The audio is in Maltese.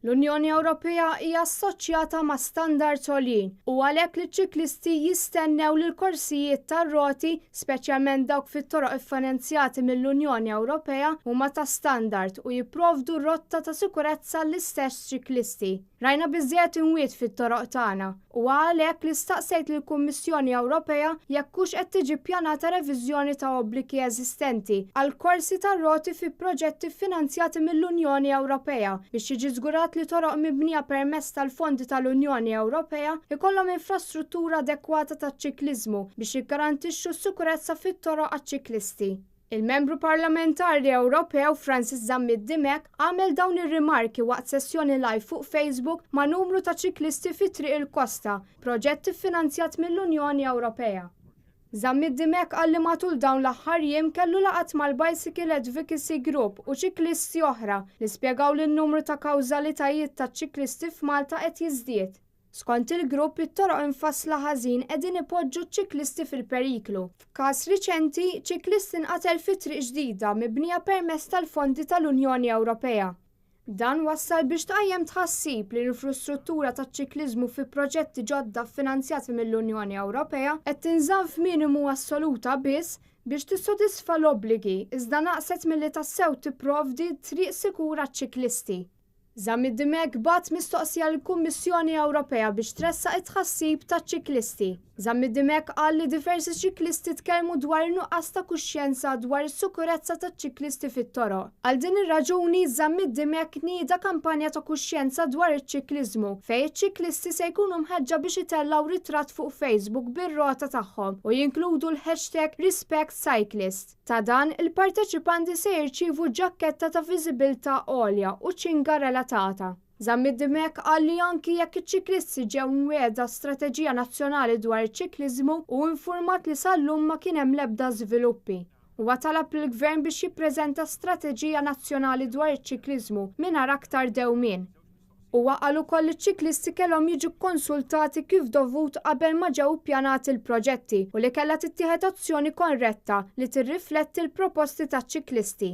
L-Unjoni Ewropea hija assoċjata ma' standards għoljin u għalhekk li ċ-ċiklisti jistennew li l-korsijiet tar-roti, speċjalment dawk fit-toroq iffinanzjati mill-Unjoni Ewropea, huma ta' standard u jipprovdu rotta ta' sikurezza għall-istess ċiklisti. Rajna biżżejjed imwiet fit-toroq tagħna. Huwa għalhekk li staqsejt lill-Kummissjoni Ewropea jekk hux qed tiġi ppjanata reviżjoni ta' obbligi eżistenti għal korsi tar-roti fi proġetti ffinanzjati mill-Unjoni Ewropea biex jiġi żgurat li toroq mibnija permezz tal-fondi tal-Unjoni Ewropea jkollhom infrastruttura adekwata taċ-ċikliżmu biex jiggarantixxu s-sikurezza fit-toroq għaċ-ċiklisti. Il-Membru Parlamentari Ewropew Francis Zammit Dimech għamel dawn ir-rimarki waqt sessjoni live fuq Facebook ma' numru ta' ċiklisti fi Triq il-Kosta, proġett iffinanzjat mill-Unjoni Ewropea. Zammit Dimech qal li matul dawn l-aħħar jiem kellu laqgħat mal-Bicycle Advocacy Group u ċiklisti oħra li spjegaw li n-numru ta' kawżalitajiet ta' ċiklisti f'Malta qed jiżdied. Skont il-grupp, it-toroq imfassla ħażin qegħdin ipoġġu ċ-ċiklisti fil-periklu. F'każ riċenti, ċiklist inqatel fi triq ġdida mibnija permezz tal-fondi tal-Unjoni Ewropea. Dan wassal biex tqajjem tħassib li l-infrastruttura taċ-ċikliżmu fi proġetti ġodda ffinanzjati mill-Unjoni Ewropea qed tinżamm f'minimu assoluta biss biex tissodisfa l-obbligi iżda naqset milli tassew tipprovdi triq sikura għaċ-ċiklisti. Zammit Dimech bagħat mistoqsija lill-Kummissjoni Ewropea biex tressaq it-tħassib taċ-ċiklisti. Zammit Dimech qal li diversi ċiklisti tkellmu dwar in-nuqqas ta' kuxjenza dwar is-sikurezza taċ-ċiklisti fit-toroq. Għal din ir-raġuni, Zammit Dimech nieda kampanja ta' kuxjenza dwar iċ-ċikliżmu fejn iċ-ċiklisti se jkunu mħeġġa biex itellgħu ritratt fuq Facebook bir-rota tagħhom u jinkludu l-hashtag #RespectCyclist. Ta' dan, il-parteċipanti se jirċievu ġakketta ta' viżibilità għolja u ċinga relatata. Zammit Dimech qal li anki jekk iċ-ċiklisti ġew mwiegħda strateġija nazzjonali dwar iċ-ċikliżmu, hu infurmat li sal-lum ma kien hemm l-ebda żviluppi. Huwa talab lill-Gvern biex jippreżenta strateġija nazzjonali dwar iċ-ċikliżmu mingħajr aktar dewmien. Huwa qal ukoll li ċ-ċiklisti kellhom jiġu kkonsultati kif dovut qabel ma ġew ippjanati l-proġetti u li kellha tittieħed azzjoni korretta li tirrifletti l-proposti taċ-ċiklisti.